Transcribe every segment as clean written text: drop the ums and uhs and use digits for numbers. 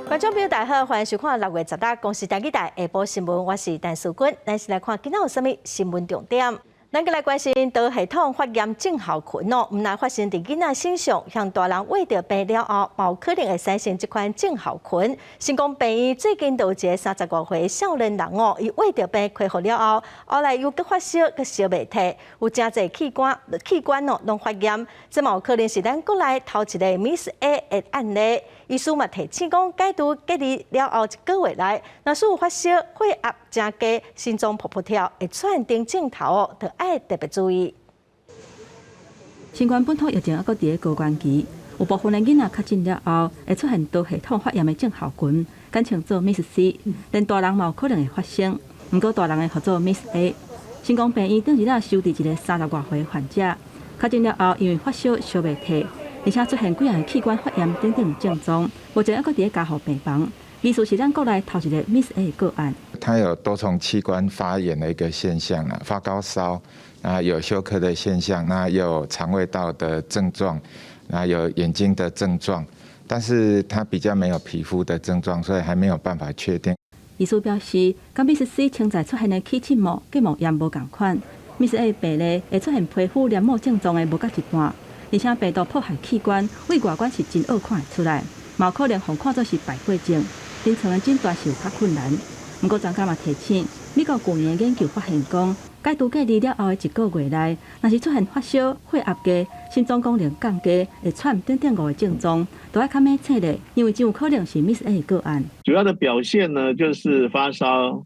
觀眾朋友大家好，歡迎收看6月16公視台語台下晡新聞，我是陳淑君。咱先來看今仔有啥物新聞重點。咱閣來關心多系統發炎症候群哦，毋但發生佇囡仔身上，像大人患著病了後，嘛有可能會產生這款症候群。成功病院最近就有一个30外歲少年人哦，伊患著病恢復了後，後來又閣發燒，閣燒袂退，有誠濟器官哦攏發炎，這嘛有可能是咱國內頭一个 MIS A 的案例。醫師嘛提醒講，解除隔離了後一個月內，若是有發燒、血壓誠低、心臟噗噗跳、會喘等症頭哦，就愛特別注意。新冠本土疫情猶閣佇咧高原期，有部分的囡仔確診了後，會出現多系統發炎的症候群，簡稱做 MIS C，連大人嘛有可能會發生。毋過大人會號做 MIS A。成功病院頂日仔收治一个30外歲患者，確診了後，因為發燒燒袂退，而且出現幾項器官發炎等等症狀，目前猶閣佇咧加護病房。疑似是咱國內頭一个 MIS A 個案。他有多重器官發炎的一個現象啊，發高燒啊，有休克的現象，那有腸胃道的症狀，那有眼睛的症狀，但是他比較沒有皮膚的症狀，所以還沒有辦法確定。醫師表示，佮 MIS C 潛在出現的起刺膜、結膜炎無仝款，MIS A 病例會出現皮膚黏膜症狀的無到一半，而且病毒破壞器官，對外觀是真惡看會出來，嘛有可能予看做是敗血症，臨床的診斷是有較困難。毋過專家嘛提醒，美國舊年研究發現講，解除隔離了後的一個月內，若是出現發燒、血壓低、心臟功能降低、會喘等等五个症狀，都愛較密切咧，因為真有可能是 MIS A 個案。主要的表現呢，就是發燒，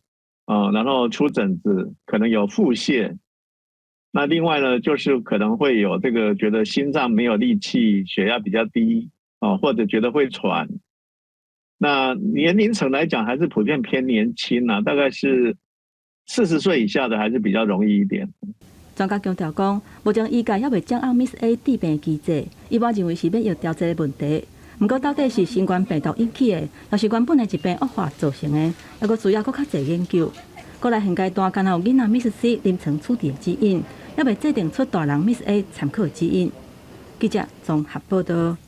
啊，然後出疹子，可能有腹瀉。那另外呢，就是可能會有這個覺得心臟沒有力氣，血壓比較低，啊，或者覺得會喘。那年齡層來講，還是普遍偏年輕啊，大概是40歲以下的，還是比較容易一點。專家強調講，目前醫界猶未掌握 MIS A 致病機制，一般認為是免疫調節的問題。毋過到底是新冠病毒引起的，抑是原本的疾病惡化造成的，猶閣需要閣較濟研究。國內現階段敢若有囡仔 MIS C 臨床處置的指引，猶未制定出大人 MIS A 參考指引。記者綜合報道。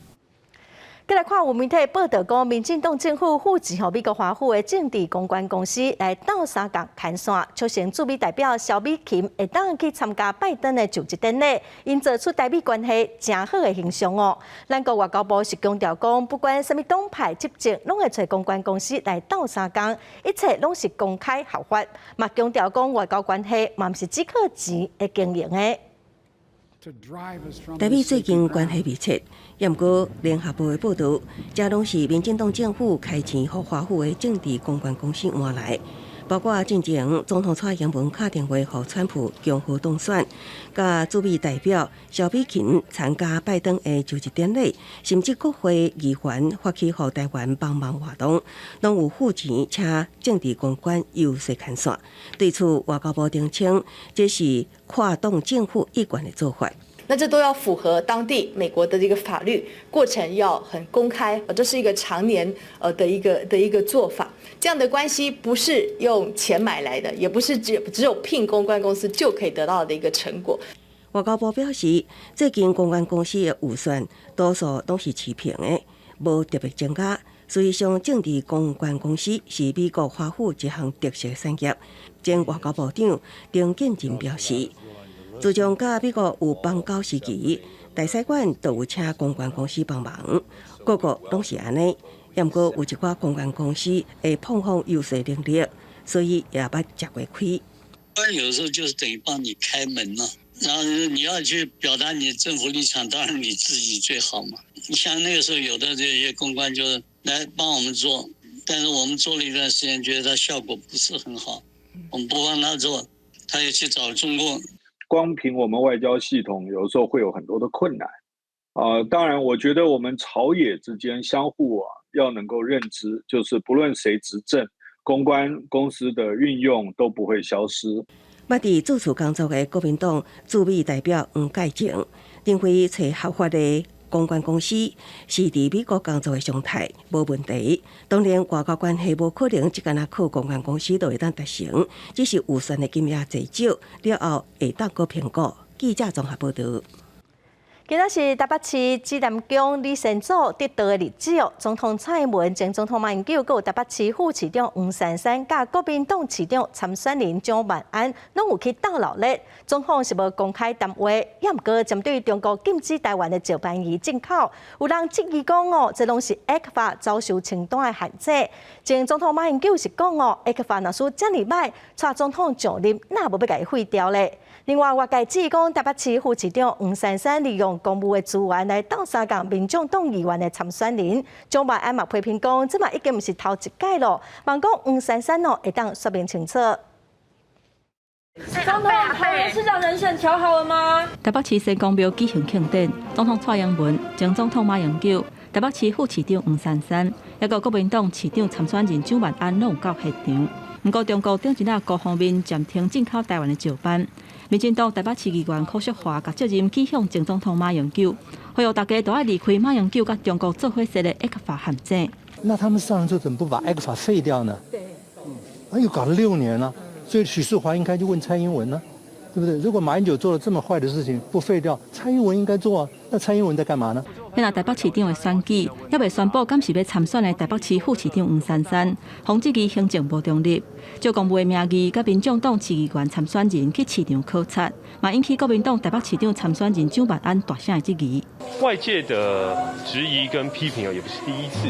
閣來看有媒體報道講，民進黨政府付錢予美國華府的政治公關公司來鬥相共牽線，促成駐美代表蕭美琴會當去參加拜登的就職典禮，營造出台美關係誠好的形象哦。咱國外交部是強調講，不管啥物黨派執政，攏會揣公關公司來鬥相共，一切攏是公開合法。嘛強調講，外交關係嘛毋是只靠錢來經營的。台美最近關係密切，也毋過聯合報的報道，這攏是民進黨政府開錢予華府的政治公關公司換來，包括進前總統蔡英文敲電話予川普恭賀當選，佮駐美代表蕭美琴參加拜登的就職典禮，甚至國會議員發起予台灣幫忙活動，攏有付錢請政治公關遊說牽線。對此，外交部澄清，這是跨黨政府一貫的做法。那這都要符合當地美國的這個法律過程，要很公開，這是一個常年的一個做法。這樣的關係不是用錢買來的，也不是只有聘公關公司就可以得到的一個成果。外交部表示，最近公關公司的預算多數攏是持平的，無特別增加。事實上，政治公關公司是美國華府一項特色產業。前外交部長丁建仁表示，自從佮美國有邦交時期，大使館都有請公關公司幫忙，各國攏是按呢。毋過有一寡公關公司會膨風遊說能力，所以也捌食過虧。有時候就是等於幫你開門了，然後你要去表達你政府立場，當然你自己最好嘛。你像那個時候有的這些公關就是來幫我們做，但是我們做了一段時間，覺得他效果不是很好，我們不幫他做，他又去找中共。光憑我們外交系統，有時候會有很多的困難。啊，當然，我覺得我們朝野之間相互啊，要能夠認知，就是不論誰執政，公關公司的運用都不會消失。捌佇駐處工作的國民黨駐美代表黃介正認為，揣合法的公關公司是佇美國工作的常態，無問題。當然，外交關係無可能只干焦靠公關公司就會當達成，只是預算的金額濟少，了後會當閣評估。記者綜合報道。今仔是台北市紫南宮李先祖得道的日子哦。總統蔡英文、前總統馬英九，閣有台北市副市長黃珊珊，佮國民黨市長參選人蔣萬安，攏有去鬥鬧熱。總統是無公開談話，也毋過針對中國禁止台灣的石斑魚進口，有人質疑講哦，這攏是 ECFA 走私清單的限制。前總統馬英九是講哦，ECFA 若是遮爾䆀，蔡總統上任哪無欲共伊廢掉咧？另外，外界指講台北市副市長黃珊珊利用公務的資源來鬥相共民眾黨議員的參選人，蔣萬安嘛批評講，這嘛已經毋是頭一屆囉，望講黃珊珊哦會當說明清楚。總統，桃園市長人選喬好了嗎？台北市西公廟舉行慶典，總統蔡英文、前總統馬英九、台北市副市長黃珊珊，抑閣國民黨市長參選人蔣萬安攏有到現場。毋過，中國頂一仔高方面暫停進口台灣的石斑。民進黨台北市議員柯淑華共責任指向前總統馬英九，呼籲大家都愛離開馬英九佮中國做伙設的 ECFA 陷阱。那他們上任之後怎麼不把 ECFA 廢掉呢？對，啊，又搞了6年了，所以許淑華應該就問蔡英文呢，對不對？如果馬英九做了這麼壞的事情不廢掉，蔡英文應該做啊。那蔡英文在幹嘛呢？那台北市長的選舉，猶未宣布敢是欲參選的台北市副市長黃珊珊，予質疑行政無中立，借公務的名義，佮民眾黨市議員參選人去市場考察，嘛引起國民黨台北市長參選人蔣萬安大聲的質疑。外界的質疑跟批評啊，也不是第一次。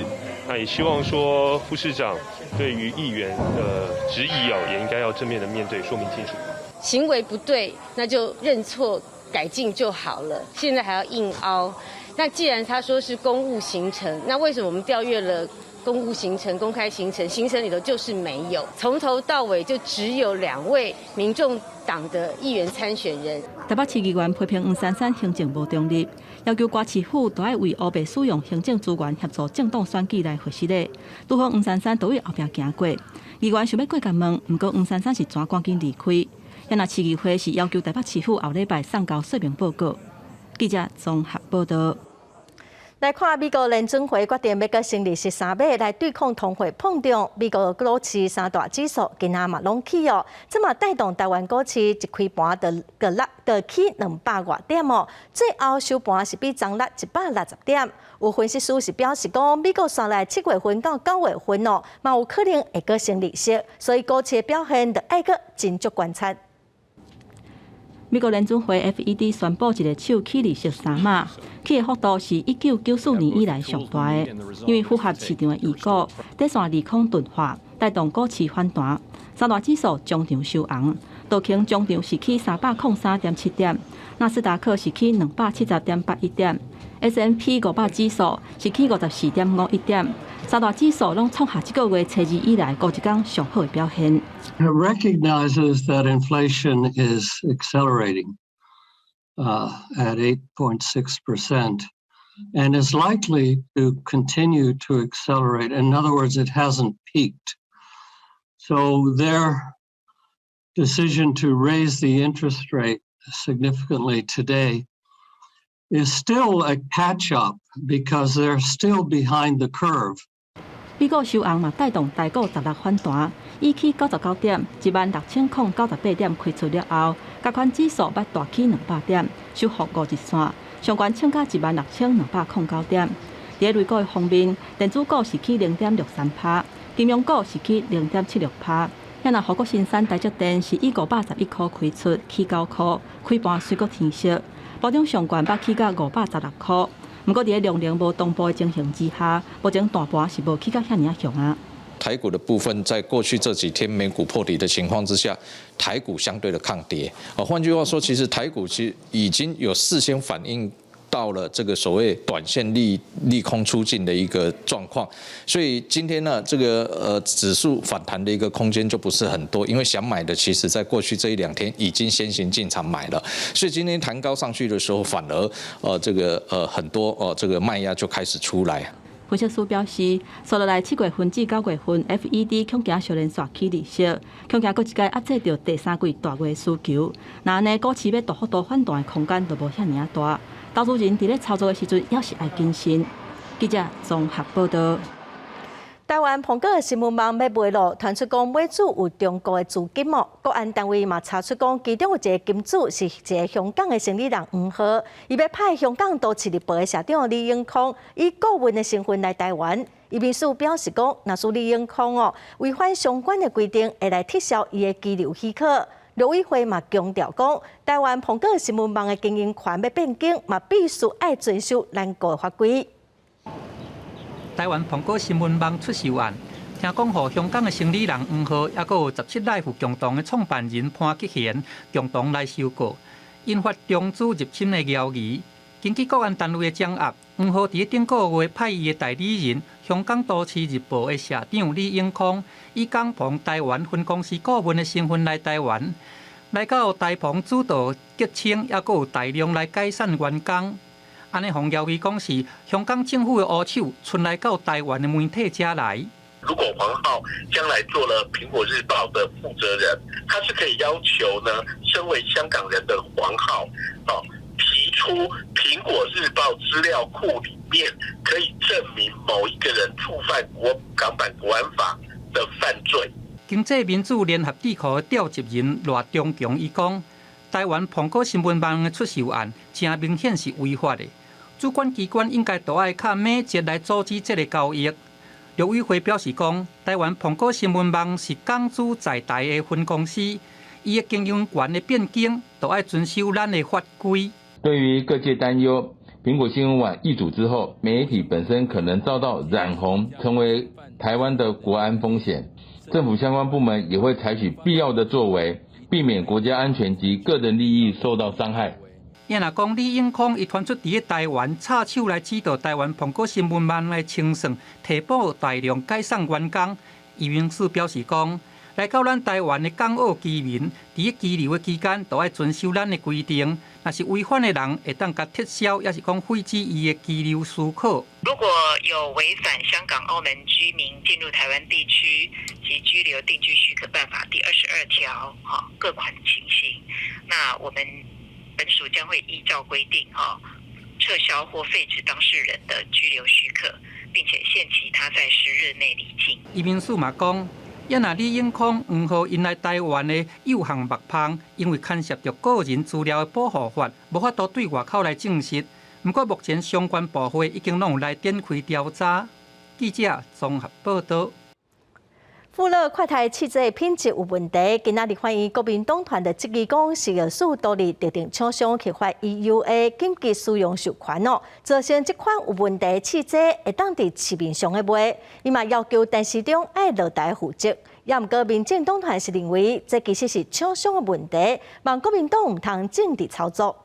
那也希望說副市長對於議員的質疑哦，也應該要正面的面對，說明清楚。行為不對，那就認錯改進就好了。現在還要硬凹。那既然他說是公務行程，那為什麼我們調閱了公務行程、公開行程，行程裡頭就是沒有，從頭到尾就只有兩位民眾黨的議員參選人。台北市議員批評黃珊珊行政無中立，要求歌市府都愛為烏白使用行政資源協助政黨選舉來回失禮。拄好黃珊珊都佇後壁行過，議員想欲過共問，毋過黃珊珊是怎趕緊離開。遐若市議會是要求台北市府後禮拜送交說明報告。記者綜合報道。來看美國聯準會決定欲閣升利息3碼來對抗通貨膨脹。美國股市三大指數今仔嘛攏起哦，這嘛帶動台灣股市一開盤就閣落就起200外點哦，最後收盤是比昨日160點。有分析師是表示講，美國紲來7月份到9月份哦，嘛有可能會閣升利息，所以股市的表現就愛閣斟酌觀察。美國聯準會 FED 宣布一个手起利息三碼，起的幅度是1994年以來上大的，因為符合市場的預估，短線利空鈍化，帶動股市反彈，三大指數終場收紅，道瓊終場是起303.7點，納斯達克是起270.81點，S&P 500指數是起54.51點，三大指數攏創下這個月初二以來頭一工上好的表現。 It recognizes that inflation is accelerating at 8.6% and is likely to continue to accelerate. In other words, it hasn't peaked. So their decision to raise the interest rate significantly today is still a catch up because they're still behind the curve. 美股收紅嘛，帶動台股十六反彈，已起99點，16,098點開出了後，加權指數捌大起200點，收復五日線，上懸衝到16,209點。佇咧類股的方面，電子股是起0.63趴，金融股是起0.76趴。遐若護國神山台積電是以511箍開出，起9箍，開盤隨閣添息，盤中上懸捌起到516箍。毋過，佇咧量能無同步的情形之下，目前大盤是無起到遐爾仔強啊。台股的部分，在過去這幾天美股破底的情況之下，台股相對的抗跌。啊，換句話說，其實台股其實已經有事先反映到了這個所謂短線利空出盡的一個狀況，所以今天呢，這個指數反彈的一個空間就不是很多，因為想買的其實在過去這一兩天已經先行進場買了，所以今天彈高上去的時候，反而這個很多這個賣壓就開始出來。分析師表示，紲落來7月份至9月份，FED 恐驚小連續起利息，恐驚閣一擺壓制著第三季大月需求，若按呢股市欲大幅度反彈的空間就無遐爾仔大。投資人佇咧操作的時陣，猶是愛謹慎。記者綜合報道。台灣蘋果新聞網欲賣囉，傳出講買主有中國的資金哦。國安單位嘛查出講，其中有一个金主是一个香港的生理人黃浩，伊欲派香港都市日報的社長李永康以顧問的身份來台灣。移民署表示講，若是李永康哦違反相關的規定，會來撤銷伊的居留許可。陸委會嘛強調講，台灣蘋果新聞網的經營權欲變更，嘛必須愛遵守咱國的法規。台灣蘋果新聞網出售案，聽講予香港的生理人黃浩，抑閣有17 Life 共同的創辦人潘吉賢共同來收購，引發中資入侵的謠言。根據國安單位的掌握，黃浩佇頂個月派伊的代理人，香港都市日報的社長李永康，以港蘋台灣分公司顧問的身份來台灣，來到台蘋主導結清，抑閣有大量來解散員工。按呢，予謠言講是香港政府的烏手，伸來到台灣的媒體遮來。如果黃浩將來做了《蘋果日報》的負責人，他是可以要求呢，身為香港人的黃浩，哦，提出《蘋果日報》資料庫裡面可以證明某一個人觸犯國港版國安法的犯罪。經濟民主聯合智庫的召集人賴中強伊講，台灣蘋果新聞網的出售案，誠明顯是違法的。主管機關應該都愛較敏捷來阻止這个交易。陸委會表示講，台灣蘋果新聞網是港資在台的分公司，伊的經營權的變更，都愛遵守咱的法規。對於各界擔憂，蘋果新聞網易主之後，媒體本身可能遭到染紅，成為台灣的國安風險。政府相關部門也會採取必要的作為，避免國家安全及個人利益受到傷害。伊若講李永康伊傳出佇咧台灣插手來指導台灣蘋果新聞網來清算、提報大量解散員工，移民署表示講，來到咱台灣的港澳居民，佇咧居留的期間，都愛遵守咱的規定。若是違反的人，會當共撤銷，抑是講廢止伊的居留許可。如果有違反香港、澳門居民進入台灣地區及居留定居許可辦法第22條，哈各款情形，那我們本署將會依照規定，哈撤銷或廢止當事人的居留許可，並且限期他在10日內離境。移民署嘛講，抑若李永康、黃浩𪜶來台灣的誘項目芳，因為牽涉著個人資料的保護法，無法度對外口來證實。毋過目前相關部會已經攏有來展開調查。記者綜合報道。富樂快篩試劑品質有問題，今仔日法院國民黨團就質疑講，食藥署導致特定廠商核發 EUA 緊急使用授權哦，造成這款有問題試劑會當佇市面上咧賣，伊嘛要求陳時中愛落台負責。也毋過民進黨團是認為，這其實是廠商的問題，望國民黨毋通政治操作。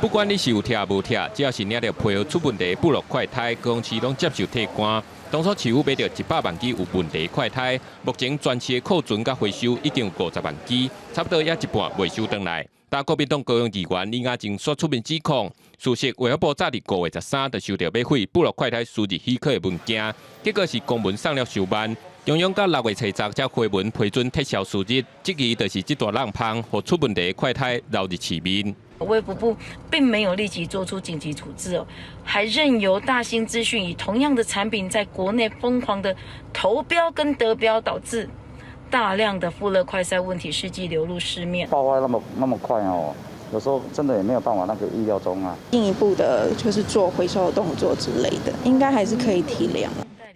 不管你是有拆無拆，只要是領著批號出問題，富樂快篩，高雄市攏接受退換。當初市府買著100萬支有問題快篩，目前全市的庫存佮回收已經有50萬支，差不多也一半未收轉來。但國民黨高雄議員李雅靜煞出面指控，事實衛福部早佇5月13就收著欲廢富樂快篩輸入許可的文件，結果是公文送了傷慢，中央到6月初十才回文批准撤銷輸入，質疑就是這大浪芳，予出問題的快篩流入市面。衛福部並沒有立即做出緊急處置哦，還任由大興資訊以同樣的產品在國內瘋狂的投標跟得標，導致大量的富樂快篩問題試劑流入市面。爆發那麼那麼快哦，有時候真的也沒有辦法那個預料中啊。進一步的，就是做回收的動作之類的，應該還是可以體諒。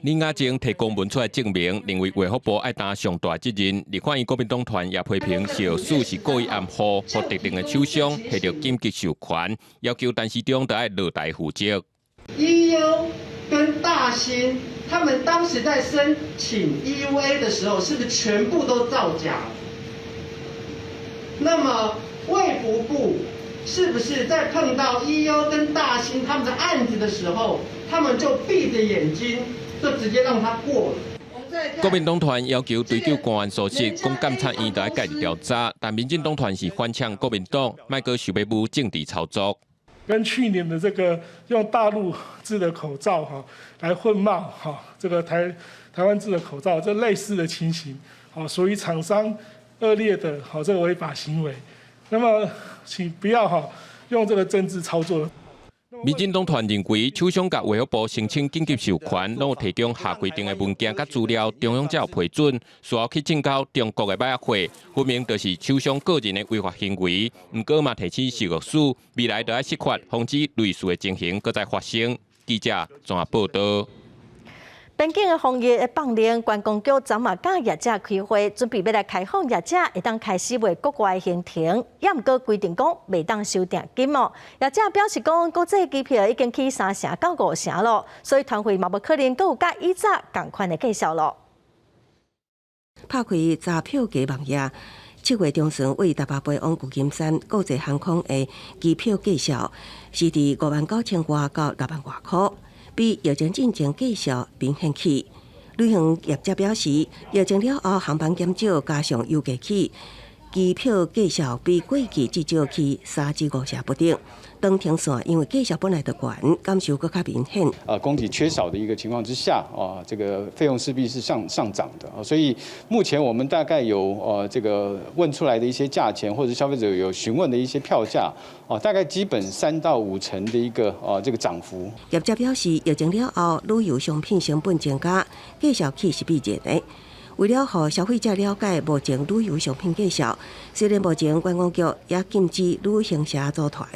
李雅靜提公文出來證明，認為衛福部愛擔上大責任。立法院國民黨團也批評食藥署是故意暗號，予特定的廠商獲得緊急授權，要求陳時中都愛落台負責。 EU 跟大興，他們當時在申請 EUA 的時候，是不是全部都造假？那麼衛福部是不是在碰到 EU 跟大興他們的案子的時候，他們就閉着眼睛？就直接讓他過了。國民黨團要求追究官員疏失，講監察院都愛介入調查，但民進黨團是反嗆國民黨，莫閣想欲舞政治操作。跟去年的這個用大陸製的口罩哈來混冒哈這個台灣製的口罩，這類似的情形，好屬於廠商惡劣的好這個違法行為。那麼請不要哈用這個政治操作。民進黨團認為，首相佮衛福部申請緊急授權，攏有提供下規定的文件佮資料，中央才有批准，事後去進交中國的馬仔貨，分明就是首相個人的違法行為。毋過嘛提醒食藥署，未來著愛釋法，防止類似的情形閣再發生。記者綜合報導。邊境的防疫的放令，觀光局昨嘛佮業者開會，準備欲來開放業者會當開始賣國外行程，也毋過規定講袂當收訂金哦。業者表示講，國際機票已經起3成到5成咯，所以團費嘛無可能閣有佮以早仝款的價數咯。拍開查票價網頁，7月中旬為台北飛往舊金山國際航空的機票價數是佇5萬9千外到6萬外箍。比疫情進前價數明顯起。旅行業者表示，疫情了後航班減少，加上油價起，機票價數比過去至少起3至5成不等。長程線因為價數本來就懸，感受閣較明顯。供給缺少的一個情況之下，啊，這個費用勢必是上漲的啊，所以目前我們大概有這個問出來的一些價錢，或者消費者有詢問的一些票價，哦，大概基本3到5成的一個啊這個漲幅。業者表示，疫情了後，旅遊商品成本增加，價數起是必然的。為了予消費者了解目前旅遊商品價數，雖然目前觀光局也禁止旅行社組團，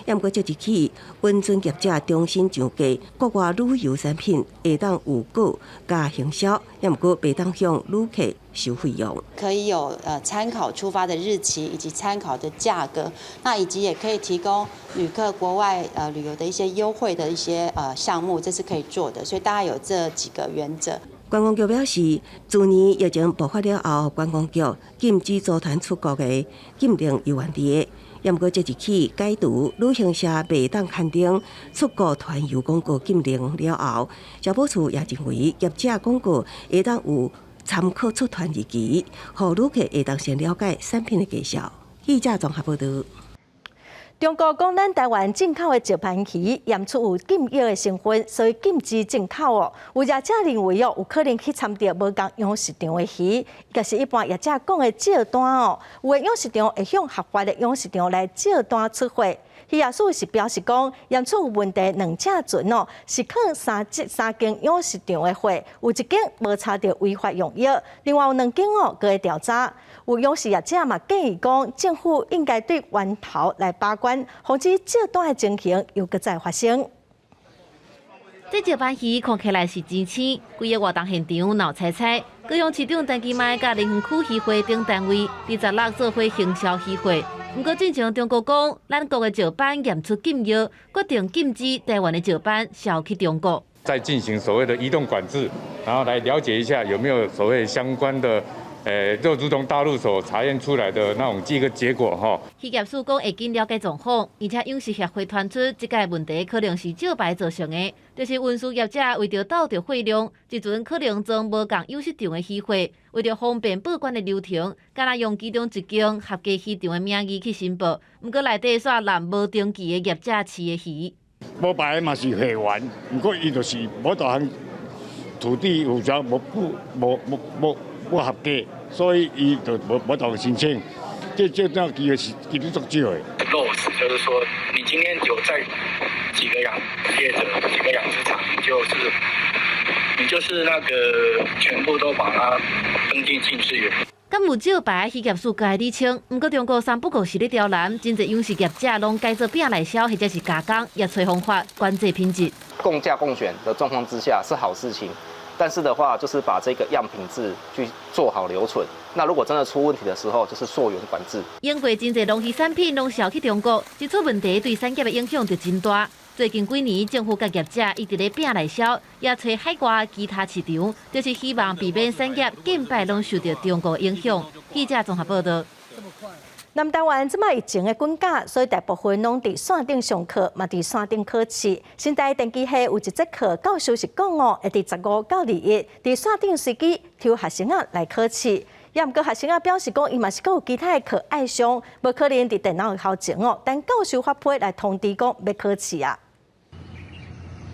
也毋過即日起，允准業者重新上架國外旅遊產品，會當預告佮行銷，也毋過袂當向旅客收費用。可以有參考出發的日期以及參考的價格，那以及也可以提供旅客國外旅遊的一些優惠的一些項目，這是可以做的。所以大概有這幾個原則。觀光局表示，自年疫情爆發了後，觀光局禁止組團出國的禁令猶原佇咧。也毋過即日起解除旅行社袂當刊登出國團遊廣告禁令了後，消保處也認為業者廣告會當有參考出團日期，予旅客會當先了解產品的價數。記者綜合報導。中國講咱台灣進口的石斑魚驗出有禁藥的成分，所以禁止進口哦。有業者認為哦，有可能去摻著無仝養殖場的魚，就是一般業者講的借單哦。有的養殖場會向合法的養殖場來借單出貨。漁業署是表示講，驗出有問題兩隻船哦，是囥三隻三間養殖場的貨，有一間無查著違法用藥，另外有兩間哦，閣會調查。有養殖業者嘛建議講，政府應該對源頭來把關，防止借單的情形又閣再發生。這石斑魚看起來是真鮮，規个活動現場鬧猜猜。高雄市長陳其邁佮林園區漁會等單位，佇16做伙行銷漁貨。毋過進前中國講，咱國的石斑驗出禁藥，決定禁止台灣的石斑銷去中國。再進行所謂的移動管制，然後來了解一下有沒有所謂相關的。就如同大陸所查驗出來的那種這個結果哈。漁業署講會緊了解狀況，而且養殖協會傳出這個問題可能是借牌造成的，就是運輸業者為著鬥著貨量，一船可能裝無仝養殖場的魚貨，為著方便報關的流程，敢若用其中一間合格漁場的名義去申報，毋過內底煞攬無登記的業者飼的魚。無牌嘛是貨源，毋過伊就是無大項土地有時無不無無無不合格。所以伊就無無法申請，這這機會是其實足少的。落實就是說，你今天有在幾個養業者、幾個養殖場，你就是那個全部都把它登記進去。敢有借牌漁業署該釐清，毋過中國三不五時咧刁難，真濟養殖業者攏改做餅來銷，或者是加工，也揣方法管制品質。共價共選的狀況之下是好事情。但是的話，就是把這個樣品質去做好留存。那如果真的出問題的時候，就是溯源管制。英國真濟農漁產品攏銷去中國，一出問題對產業的影響就真大。最近幾年，政府佮業者一直咧餅來銷，也揣海外其他市場，就是希望避免產業近擺攏受著中國影響。記者綜合報導。南台灣這擺疫情的滾價，所以大部分攏佇線頂上課，嘛佇線頂考試。新大電機系有一節課，教授是講哦，會佇15到21，佇線頂隨機抽學生仔來考試。也毋過學生仔表示講，伊嘛是閣有其他的課愛上，無可能佇電腦頭前哦，等教授發批來通知講欲考試啊。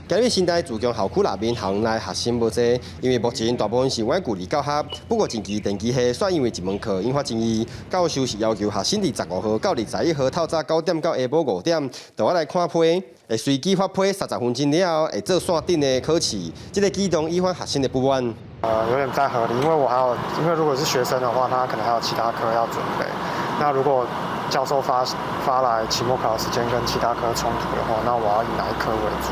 今日新大自強校區內面校內學生無濟，因為目前大部分是遠距離教學。不過近期電機系煞因為一門課引發爭議，教授是要求學生佇15號到21號透早9點到下晡5點，就愛來看批，會隨機發批30分鐘了後會做線頂的考試。這個舉動引發學生的不滿。有點不太合理，因為我還有，因為如果是學生的話，他可能還有其他科要準備。那如果教授發來期末考的時間跟其他科衝突的話，那我要以哪一科為主？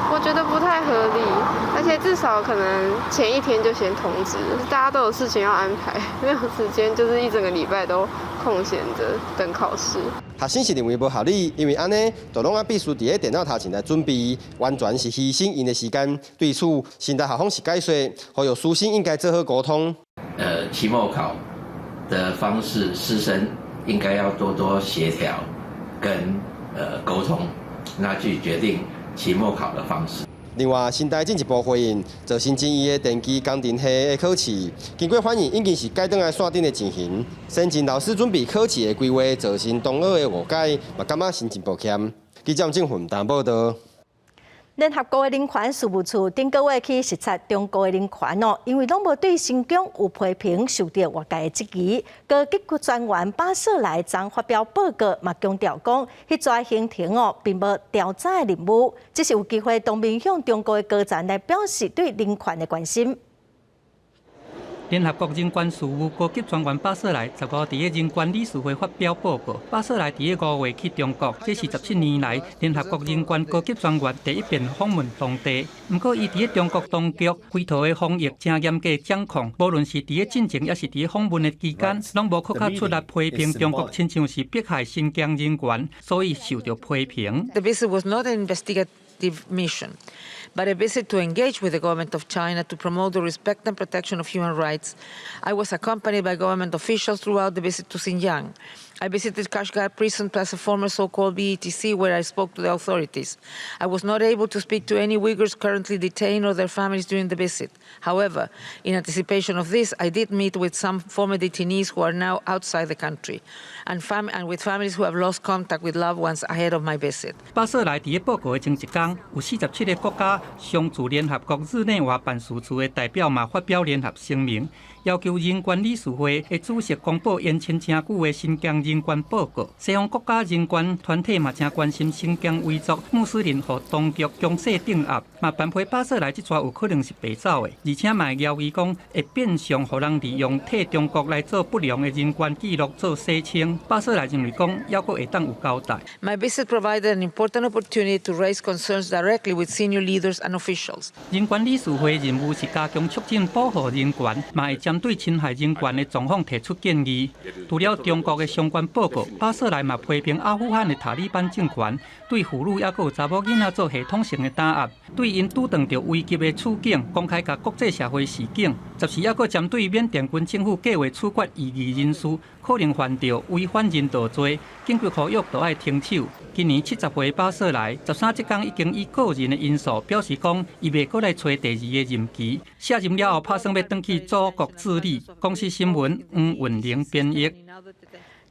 我覺得不太合理，而且至少可能前一天就先通知，大家都有事情要安排，沒有時間就是一整個禮拜都空閒着等考試。學生是認為無合理，因為按呢，就攏仔必須佇咧電腦頭前來準備，完全是犧牲𪜶的時間。對此，新大校方是解說，呼籲師生應該做好溝通。期末考的方式，師生應該要多多協調跟溝通，那去決定期末考的方式。另外，新大進一步回應，造成爭議的電機工程系的考試，經過反映已經是改轉來線頂的情形。先進老師準備考試的規劃，造成同學的誤解，嘛感覺真真抱歉。記者鄭雲丹報道。聯合國的人權事務處頂個月去視察中國的人權哦，因為攏無對新疆有批評，受到外界的質疑。高級專員巴瑟萊昨發表報告，嘛強調講，彼逝行程哦，並無調查的任務，只是有機會當面向中國的高層來表示對人權的關心。聯合國人權事務高級專員巴瑟萊15佇咧人權理事會發表報告。巴瑟萊佇咧5月去中國，這是17年來聯合國人權高級專員第一遍訪問當地。毋過，伊佇咧中國當局規套的防疫誠嚴格掌控，無論是佇咧進前，抑是佇咧訪問的期間，攏無閣較出來批評中國，親像是迫害新疆人權，所以受著批評。 The visit was not an investigative mission, but a visit to engage with the government of China to promote the respect and protection of human rights. I was accompanied by government officials throughout the visit to Xinjiang. I visited Kashgar prison plus a former so-called BETC where I spoke to the authorities. I was not able to speak to any Uyghurs currently detained or their families during the visit. However, in anticipation of this, I did meet with some former detainees who are now outside the country and with families who have lost contact with loved ones ahead of my visit. 巴瑟萊佇咧報告的前一工，有47個國家常駐聯合國日內瓦辦事處的代表嘛發表聯合聲明，要求人權理事會的主席公布延遲誠久的新疆人權報告。西方國家人權團體嘛誠關心新疆維族穆斯林予當局強勢鎮壓，嘛反批巴瑟萊這逝有可能是白走的，而且嘛會懷疑講會變相予人利用替中國來做不良的人權記錄做洗清。巴瑟萊認為講，猶閣會當有交代。 My visit provided an important opportunity to raise concerns directly with senior leaders and officials. 人權理事會任務是加強促進保護人權，嘛會針對侵害人權的狀況提出建議。除了中國的相關報告，巴瑟萊嘛批評阿富汗的塔利班政權對婦女抑閣有查某囡仔做系統性的打壓，對𪜶拄著著危急的處境，公開共國際社會示警。十四抑閣針對緬甸軍政府計劃處決異議人士，可能犯著違反人道罪，緊急呼籲都愛停手。今年70歲巴瑟萊，13這工已經以個人的因素表示講，伊袂閣來揣第二个任期。卸任了後，拍算欲轉去祖國智利。公視新聞黃雲玲編譯。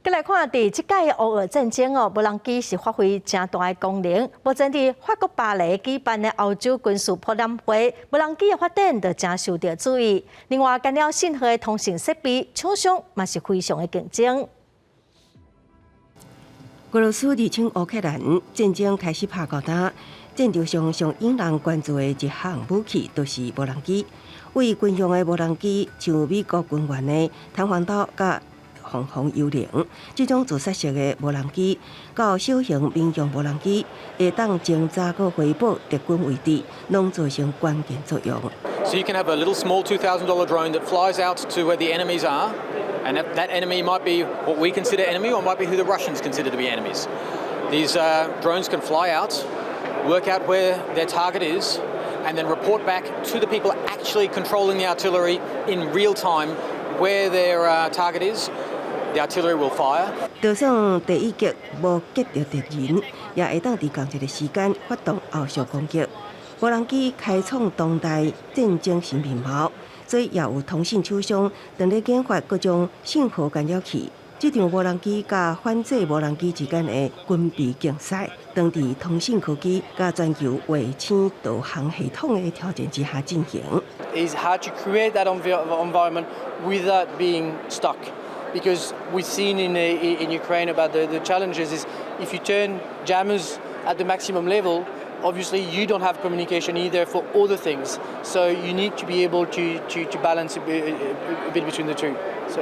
閣來看，佇這擺烏俄戰爭哦，無人機是發揮誠大的功能。目前佇法國巴黎舉辦的歐洲軍事博覽會，無人機的發展就誠受著注意。另外，干擾信號的通訊設備廠商嘛是非常的競爭。俄羅斯入侵烏克蘭戰爭開始拍到今，戰場上上引人關注的一項武器，就是無人機。為軍用的無人機，像美國軍援的彈簧刀佮鳳凰幽靈這種自殺式的無人機，到小型民用無人機，會當偵查閣回報敵軍位置，攏造成關鍵作用。 So you can have a little small $2,000 drone that flies out to where the enemies are, and that enemy might be what we consider enemy, or might be who the Russians consider to be enemies. These drones can fly out, work out where their target is, and then report back to the people actually controlling the artillery in real time where their target is. The artillery will fire. 就算第一擊無擊著敵人，也會當佇仝一个時間發動後續攻擊。無人機開創當代戰爭新面貌，所以也有通信廠商正咧研發各種信號干擾器。這場無人機佮反制無人機之間的軍備競賽，當佇通訊科技佮全球衛星導航系統的挑戰之下進行。 Is how to create that environment without being stuck. Because we've seen in Ukraine about the challenges is if you turn jammers at the maximum level, obviously you don't have communication either for other things. So you need to be able to balance a bit between the two. So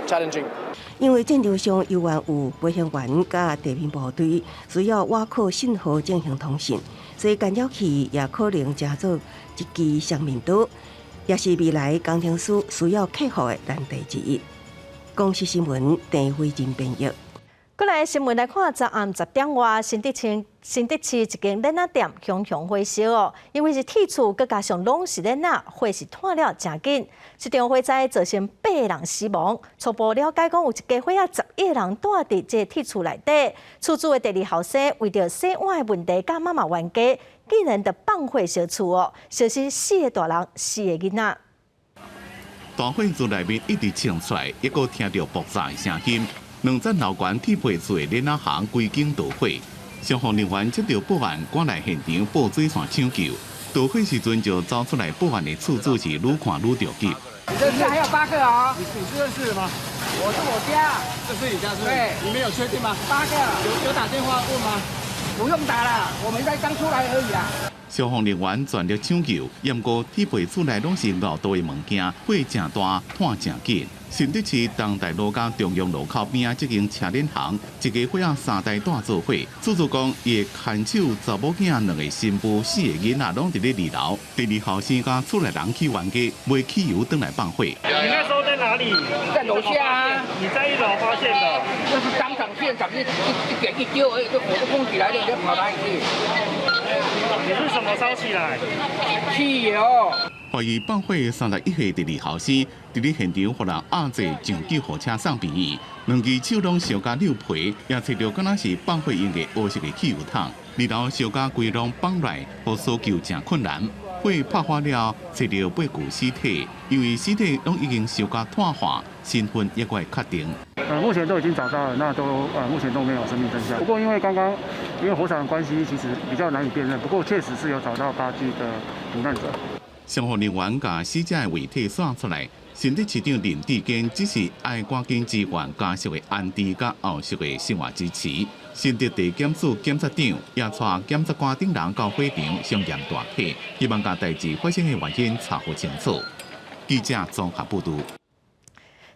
challenging. 因為戰場上猶原有飛行員佮地面部隊需要倚靠信號進行通訊，所以干擾器也可能成做一支雙面刀，也是未來工程師需要克服的難題之一。公視新聞鄭慧珍編譯。過來新聞來看，昨暗10點外，新竹市一間鏈仔店熊熊火燒哦，因為是鐵厝，閣加上攏是鏈仔，火勢湠了誠緊。這場火災造成八個人死亡。初步了解講，有一家伙仔11個人蹛佇這個鐵厝內底。厝主的第二後生為著洗碗的問題，佮媽媽冤家，竟然就放火燒厝哦，燒死四個大人，四個囡仔。大火自內面一直衝出來，猶閣聽著爆炸的聲音。兩層樓懸鐵皮厝的鏈仔行規間著火，消防人員接到報案，趕來現場報水線搶救。著火時陣就走出來報案的厝主是愈看愈著急。你這家還有八個啊？你是認識的嗎？我是我家。這是你家是？對。你們有確定嗎？八個。有打電話問嗎？不用打了，我們才剛出來而已啊。消防人員全力搶救，毋過鐵皮厝內攏是熬刀的物件，火誠大，湠誠緊。新竹市東大路佮中央路口邊仔這間車鏈行，一家伙仔三代蹛做伙。厝主講，伊的牽手查某囝兩个新婦四個囡仔攏佇咧二樓。第二後生佮厝內人去冤家，買汽油轉來放火。你那時候在哪裡？在樓下啊。你在一樓發現的？就是當場現場一點一丟而已，就火就衝起來了，你跑哪裡去？你是什麼燒起來？汽油。懷疑放火31歲第二後生，佇咧現場予人押坐上救護車送病院，兩支手攏燒甲溜皮，也揣著敢若是放火用的烏色的汽油桶。二樓燒甲規攏綁來，予搜救誠困難。火拍火了，揣著八具屍體，因為屍體攏已經燒甲炭化，身份猶閣會確定。目前都已經找到了，那都目前都沒有生命徵象。不過因為剛剛因為火場的關係，其實比較難以辨認。不過確實是有找到八具的罹難者。消防人員共死者的遺體徙出來，新竹市長林智堅指示愛趕緊支援家屬的安置佮後續的生活支持。新竹地檢署檢察長也帶檢察官等人到火場相驗大體，希望共代誌發生的原因查予清楚。記者綜合報導。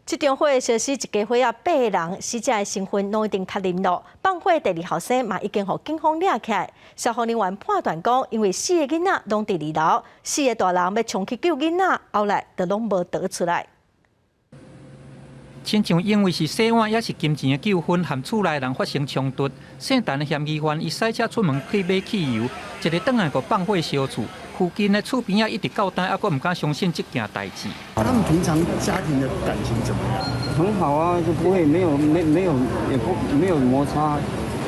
這場火燒死一家伙仔八個人，死者的身份攏已經確認囉。放火第二後生嘛已經予警方掠起來。消防人員判斷講，因為四個囡仔攏佇二樓，四個大人欲衝去救囡仔，後來就攏無逃出來。親像因為是洗碗抑是金錢的糾紛，和厝內人發生衝突。姓陳的嫌疑犯伊駛車出門去買汽油，一个轉來就放火燒厝。附近的厝邊仔一直到今，猶閣毋敢相信這件代誌。他們平常家庭的感情怎麼樣？很好啊，就不會沒有沒沒有也不沒有摩擦。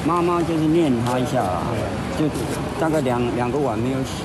媽媽就是念他一下，就大概兩個碗沒有洗。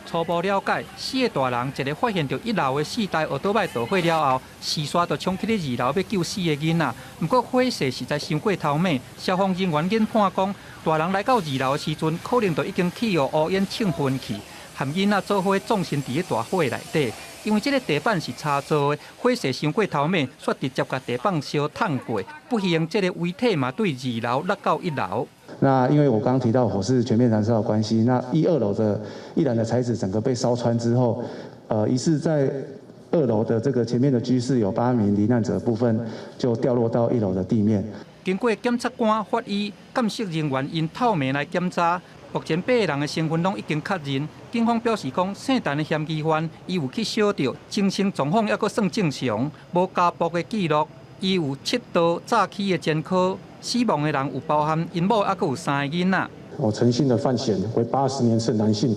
初步了解，四個大人一个發現著一樓的四台歐多擺著火了後，事煞就衝去咧二樓欲救四个囡仔。毋過火勢實在傷過頭猛，消防人員研判講，大人來到二樓的時陣，可能就已經去予烏煙衝昏去，和囡仔做伙葬身佇咧大火內底。因為這个地板是柴做的，火勢傷過頭猛，煞直接共地板燒燙過。不幸，這个遺體嘛對二樓落到一樓。那因為我剛剛提到火勢全面燃燒的關係，那一二樓的易燃的材質整個被燒穿之後，疑似在二樓的這個前面的居室有8名罹難者部分就掉落到一樓的地面。經過檢察官、法醫、鑑識人員𪜶透明來檢查，目前八個人的身份攏已經確認。警方表示講，姓陳的嫌疑犯伊有去相著，精神狀況猶閣算正常，無家暴的記錄，伊有七道詐欺的前科。死亡的人有包含𪜶某，猶閣有三個囡仔。哦，陳姓的范閒為80年次男性，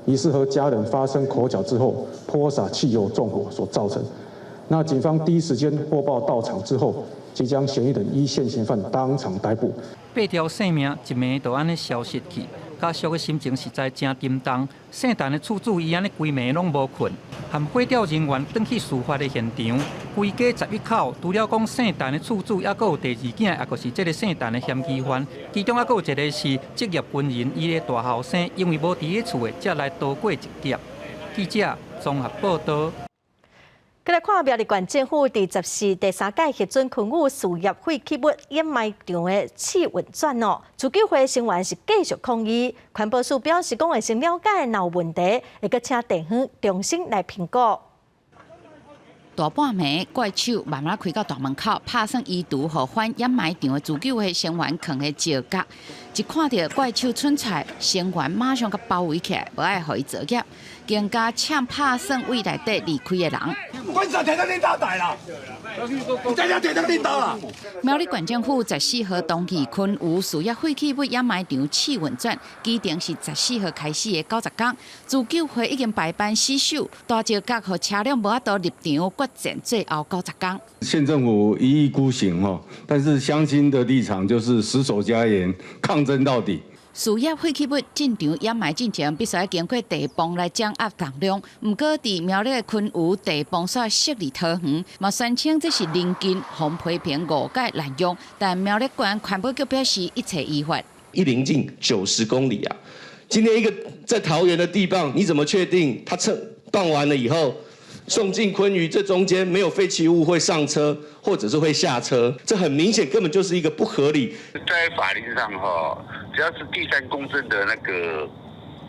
疑似和家人發生口角之後，潑灑汽油縱火所造成。那警方第一時間獲報到場之後，即將嫌疑人依現行犯當場逮捕。八條性命一暝就按呢消失去，家屬的心情實在誠沉重。姓陳的厝主伊按呢規暝攏無睏。和火調人員轉去事發的現場，規家11口，除了講姓陳的厝主，猶閣有第二囝，抑閣是這个姓陳的嫌疑犯，其中猶閣有一个是職業軍人，伊的大後生，因為無佇咧厝的，才來逃過一劫。記者綜合報道。閣來看苗栗縣政府佇14第三屆核准昆嶼事業廢棄物掩埋場的試運轉哦，自救會成員是繼續抗議，環保署表示講會先了解，若有問題，會閣請地方重新來評估。大半暝，怪手慢慢開到大門口，拍算移除予反掩埋場的自救會成員囥佇石角，一看著怪手伸出來，成員馬上共包圍起來，無愛予伊作業，更加搶拍算位內底離開的人。關長提到恁兜台啦，大家提到恁兜啦。苗栗縣政府14號同意昆嶼事業廢棄物掩埋場試運轉，期程是14號開始的90工。自救會已經排班死守，大石角予車輛無法度入場，決戰最後90工。縣政府一意孤行吼，但是鄉親的立場就是死守家園，抗爭到底。事業廢棄物進場掩埋進前，必須愛經過地磅來掌握重量。毋過，佇苗栗的昆嶼地磅所設佇桃園，嘛宣稱這是鄰近，予批評誤解濫用。但苗栗縣環保局表示一切依法。一鄰近90公里啊！今天一個在桃園的地磅，你怎麼確定他稱磅完了以後送進昆嶼，這中間沒有廢棄物會上車，或者是會下車？這很明顯根本就是一個不合理。在法令上哈，只要是第三公正的那個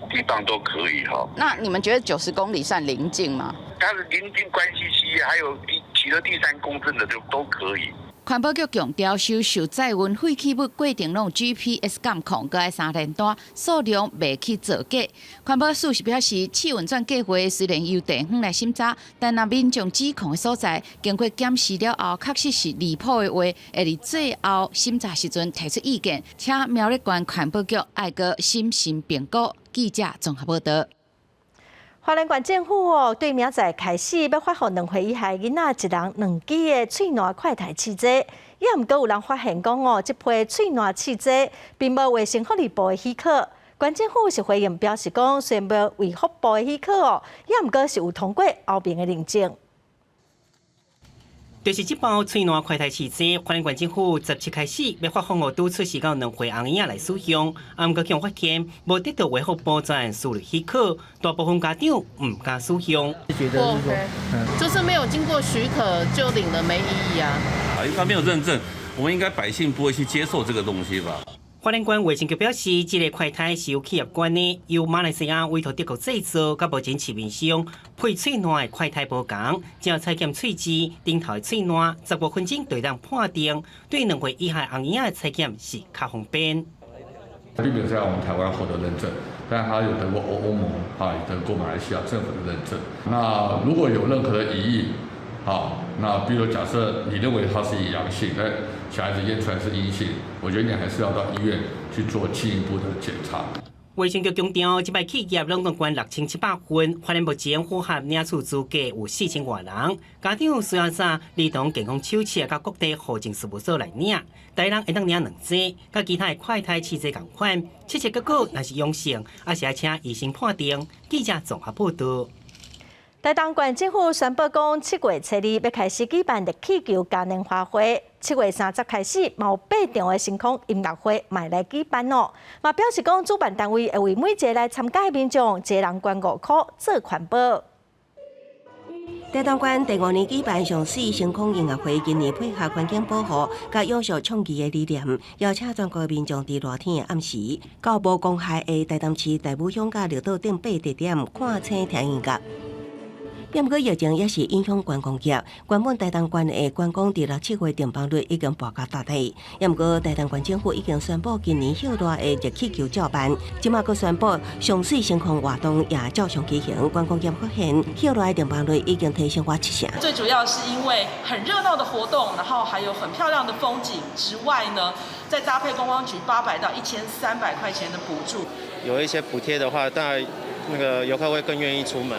地方都可以哈。那你們覺得90公里算鄰近嗎？它是鄰近關係區，還有取得第三公正的就都可以。環保局強調，收受載運廢棄物過程攏 GPS 監控，閣愛三聯單，數量袂去造假。環保署是表示，試運轉計劃雖然由地方來審查，但若民眾指控的所在，經過檢視了後，確實是離譜的話，會佇最後審查時陣提出意見，請苗栗縣環保局愛閣審慎評估。記者綜合報道。花蓮縣政府哦，對明仔載開始欲發予2歲以下囡仔一人兩支的喙瀾快篩試劑，也毋過有人發現講哦，這批喙瀾試劑並無衛生福利部的許可。縣政府是回應表示講，雖然無衛福部的許可哦，也毋過是有通過歐盟的認證。就是這包喙瀾快篩試劑，花蓮縣政府17開始欲發放予拄出世到2歲甕嬰仔來使用，啊，毋過卻發現無得到衛福部專案許可，大部分家長毋敢使用。不 OK，就是沒有經過許可就領了，沒意義啊。啊，因為他沒有認證，我們應該百姓不會去接受這個東西吧？花蓮縣衛生局表示，這个快篩是由企業管的，由馬來西亞委託德國製造，佮目前市面上配喙瀾的快篩無仝，只要採檢喙舌頂頭的喙瀾，15分鐘就當判定，對2歲以下甕嬰仔的採檢是較方便。並沒有在我們台灣獲得認證，但它有得過歐盟，啊，也得過馬來西亞政府的認證。那如果有任何的疑義，好，那比如假設你認為它是陽性，但小孩子驗出來是陰性，我覺得你還是要到醫院去做進一步的檢查。衛生局強調，這擺企業攏總捐6700份，花蓮目前符合領取資格有4000外人。家長需要帶兒童健康手冊佮各地戶政事務所來領，逐人會當領兩劑，佮其他的快篩試劑仝款。測試結果若是陽性，還是愛請醫生判定。記者綜合報道。台東縣政府宣布講，7月初2欲開始舉辦熱氣球嘉年華會，7月30開始，嘛有八場的星空音樂會嘛來舉辦哦。嘛表示講，主辦單位會為每一个來參加的民眾，一个人捐5塊做環保。台東縣第五年舉辦上媠星空音樂會，今年配合環境保護佮永續創意的理念，邀請全國民眾佇熱天的暗時，到無公害的台東市大武鄉佮綠島頂八地點看星聽音樂。毋過疫情也是影響觀光業，原本台東縣的觀光佇六七月訂房率已經跋到大底。毋過台東縣政府已經宣布今年歇熱的熱氣球照辦，這馬閣宣布上媠星空活動也照常舉行。觀光業發現歇熱的訂房率已經提升過七成。最主要是因為很熱鬧的活動，然後還有很漂亮的風景之外呢，再搭配觀光局800到1300塊錢的補助，有一些補貼的話，當然那個遊客會更願意出門。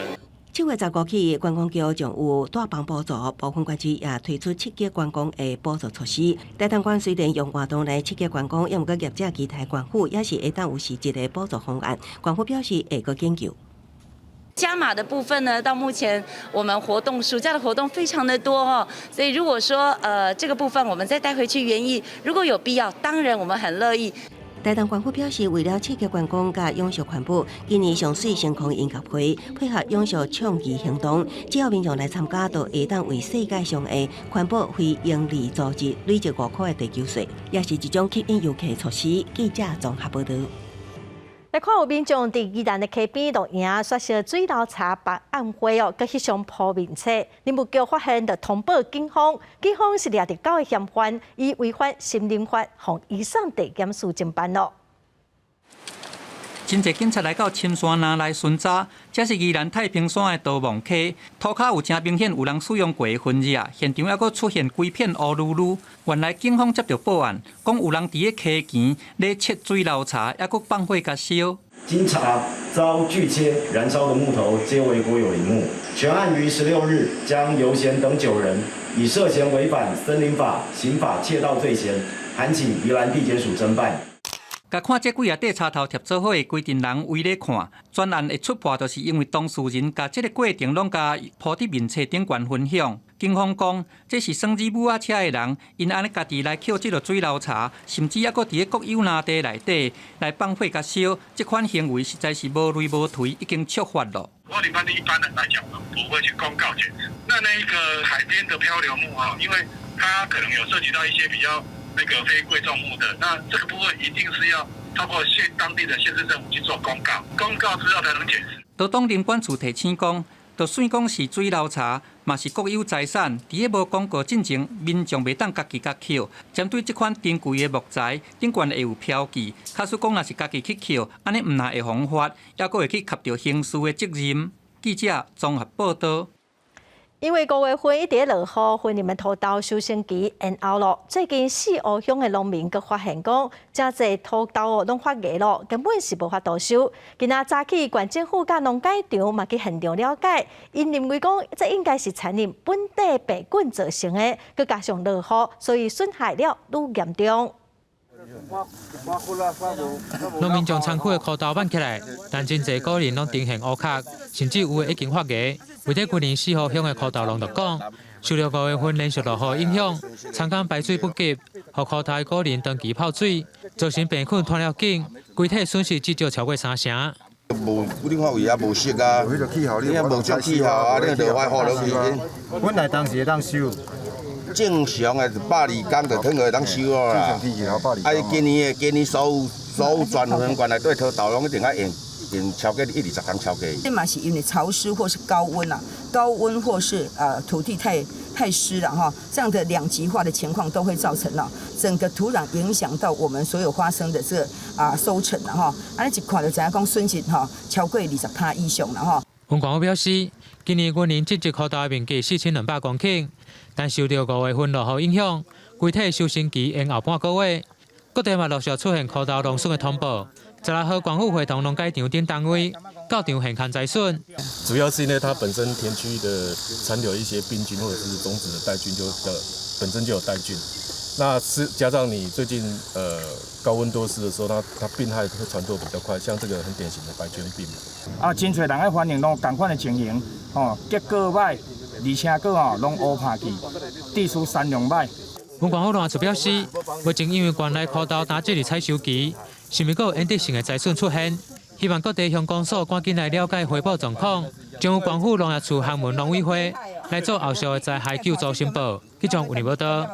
7月15起，觀光局將有帶磅補助，部分縣市也推出刺激觀光的補助措施。台東縣雖然用活動來刺激觀光，毋過業者期待縣府也是會當有實質的補助方案。縣府表示會閣研究。加碼的部分呢，到目前我們活動暑假的活動非常的多哦，所以如果說這個部分我們再帶回去園藝，如果有必要，當然我們很樂意。台東縣府表示，為了刺激觀光佮永續環保，今年上媠星空音樂會配合永續倡議行動，只要民眾來參加，就會當為世界上的環保非營利組織累積5塊的地球稅，也是一種吸引遊客的措施。記者綜合報道。來看有民眾佇宜蘭的溪邊露營，煞燒水流柴拔暗火哦，閣翕相鋪面冊，林務局發現就通報警方，警方是掠著九个嫌犯，以違反森林法，予移送地檢署偵辦咯。真濟警察來到深山林內巡查，這是宜蘭太平山的多望溪，塗跤有誠明顯有人使用過的痕跡啊！現場猶閣出現規片烏嚕嚕。原來警方接著報案，講有人佇咧溪墘咧切水流柴，猶閣放火共燒。經查遭鋸切燃燒的木頭皆為國有林木。全案於16日將尤賢等9人以涉嫌違反森林法、刑法竊盜罪嫌，函請宜蘭地檢署偵辦。共看這幾仔塊柴頭疊做伙，規陣人圍咧看。全案會出破，就是因為當事人共這个過程攏共鋪佇面冊頂懸分享。警方講，這是耍子母仔車的人，𪜶按呢家己來抾這个水流柴，甚至猶閣佇咧國有林地內底來放火共燒，這款行為實在是無雷無槌，已經觸法了。國林班一般人來講，我們不會去公告檢視。那一個海邊的漂流木啊，因為它可能有涉及到一些比較那個非貴重木的，那這個部分一定是要透過縣當地的縣市政府去做公告，公告之後才能檢視。桃東林管處提醒講，就算講是水流柴，嘛是國有財產，佇咧無公告進前，民眾袂當家己共抾。針對這款珍貴的木材，頂懸會有標記。假使講若是家己去抾，按呢毋但會犯法，猶閣會去擔著刑事的責任。記者綜合報道。因為五月份一直落雨，雲林的土豆收成期延後咯。最近四湖鄉的農民閣發現講，誠濟土豆哦攏發芽咯，根本是無法度收。今仔早起，縣政府佮農改場嘛去現場了解，𪜶認為講這應該是殘留本地病菌造成的，閣加上落雨，所以損害了愈嚴重。農民將倉庫的苦豆挽起來，但真濟果仁攏呈現烏殼，甚至有的已經發芽。位佇雲林四湖鄉的苦豆農就講，受著五月份連續落雨影響，田間排水不及，予苦豆的果仁長期泡水，造成病菌傳了緊，規體損失至少超過三成。無，你看位也無熟啊，你也無足氣候啊，你就壞好落去。本來當時會當收。正常的120工就褪會當收了啦。啊，今年的今年所有所有全園縣內底土豆攏一定愛用用超過一二十工超過。這嘛是因為潮濕或是高溫啊，高溫或是土地太濕了哈，這樣的兩極化的情況都會造成了整個土壤影響到我們所有花生的這個收成了哈。啊，你一看就知影講損失哈超過20%以上了哈。雲縣府表示，今年雲林種植苦豆的面積4200公頃，但受著五月份落雨影響，規體收成期延後半個月。各地嘛陸續出現苦豆農損的通報。16號，縣府會同農改場等單位到場現勘災損。主要是因為它本身田區的殘留一些病菌或者是種子的帶菌就比較本身就有帶菌，那是加上你最近高溫多濕的時候，它病害會傳播比較快，像這個很典型的白绢病。啊，真濟人咧反映攏仝款的情形，吼，結果䆀，而且閣吼攏烏拍去，地勢產量䆀。雲縣府農業處表示，目前因為縣內苦豆今進入採收期，是毋閣有延遲性的災損出現？希望各地鄉公所趕緊來了解回報狀況，將由縣府農業處函文農委會來做後續的災害救助申報。記者吳立報道。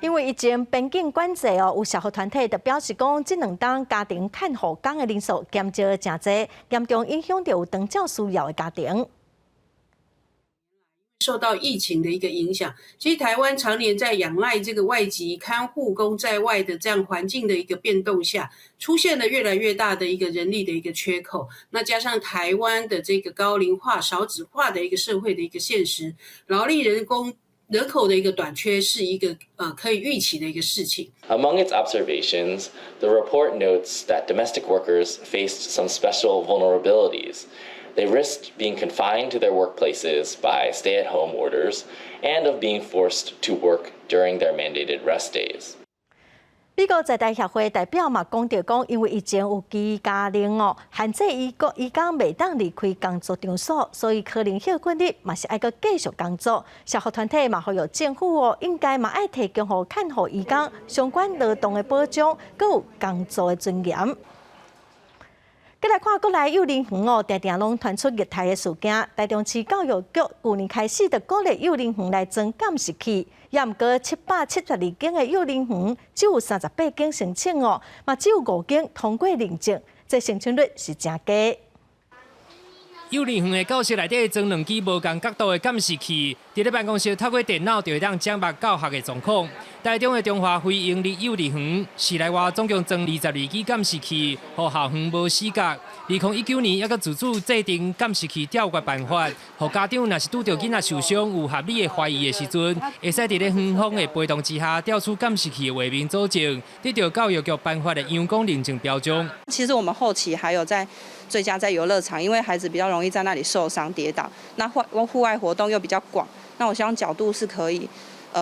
因為疫情邊境管制哦，有社福團體就表示講，這兩冬家庭看護工的人數減少誠濟，嚴重影響著有長照需要的家庭。受到疫情的一個影響，其實台灣常年在仰賴這個外籍看護工在外的這樣環境的一個變動下，出現了越來越大的一個人力的一個缺口。那加上台灣的這個高齡化、少子化的一個社會的一個現實，勞力人工人口的一個短缺是一個可以預期的一個事情。 Among its observations, the report notes that domestic workers faced some special vulnerabilities. They risked being confined to their workplaces by stay-at-home orders and of being forced to work during their mandated rest days. 美國在台協會代表嘛講著講，因為疫情有居家令哦，限制移工移工袂當離開工作場所，所以可能歇困日嘛是愛閣繼續工作。社福團體嘛呼籲政府哦，應該嘛愛提供予看護移工相關勞動的保障，閣有工作的尊嚴。閣來看國內幼兒園哦，定定攏傳出虐待的事件。台中市教育局舊年開始就鼓勵幼兒園來裝監視器，也毋過772間的幼兒園只有38間申請哦，嘛只有5間通過認證，這申請率是誠低。幼兒園的教室內底裝兩支無仝角度的監視器，佇咧辦公室透過電腦就會當掌握教學的狀況。台中的中華非營利幼兒園，市內外總共裝22支監視器，予校園無死角。2019年，猶閣自主制定監視器調閱辦法，予家長若是拄著囡仔受傷有合理的懷疑的時陣，會使佇咧園方的陪同之下調取監視器的畫面佐證，得著教育局頒發的陽光認證標章。其實我們後期還有在追加在遊樂場，因為孩子比較容易在那裡受傷跌倒。那戶外活動又比較廣，那我希望角度是可以，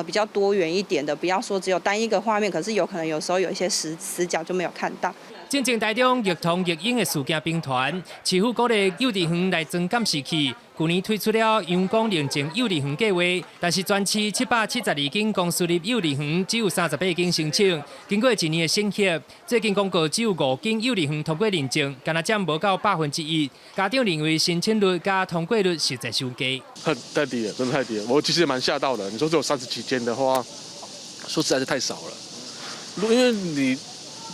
比較多元一點的，不要說只有單一個畫面，可是有可能有時候有一些死角就沒有看到。進前台中兒童育嬰的事件頻傳，市府鼓勵幼稚園來裝監視器。舊年推出了陽光認證幼兒園計劃，但是全市772間公私立幼兒園只有38間申請。經過一年的審核，最近公告只有5間幼兒園通過認證，干焦佔無夠1%。家長認為申請率佮通過率實在傷低。太低了，真的太低了。我其實也蠻嚇到的。你說只有30幾間的話，說實在是太少了。因為你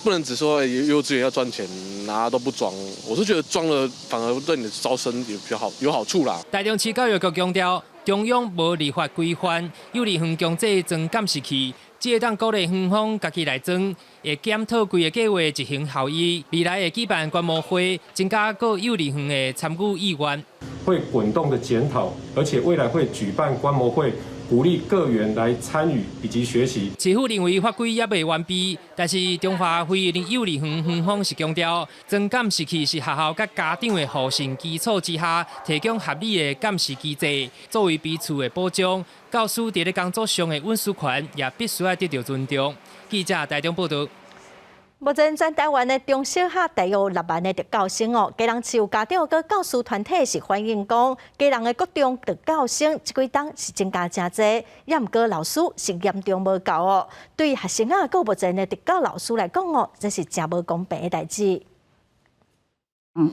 不能只說幼稚園要賺錢，哪都不裝。我是覺得裝了反而對你的招生也比較好，有好處啦。台中市教育局強調，中央無立法規範幼兒園強制裝監視器，只會當鼓勵園方家己來裝，會檢討規个計劃執行效益。未來會舉辦觀摩會，增加各幼兒園的參與意願。會滾動的檢討，而且未來會舉辦觀摩會。鼓勵各園來參與以及學習。市府認為法規猶未完備，但是中華非營利幼兒園園方是強調，裝監視器是學校佮家長的互信基礎之下，提供合理的監視機制，作為彼此的保障。教師佇咧工作上的隱私權也必須愛得著尊重。記者台中報導。目前全台灣的中小學大約有6萬的特教生哦，基隆市有家長佮教師團體是反映講，基隆的國中特教生這幾冬是增加誠濟，也毋過老師是嚴重無夠哦。對學生啊，佮目前的特教老師來講哦，這是誠無公平的代誌。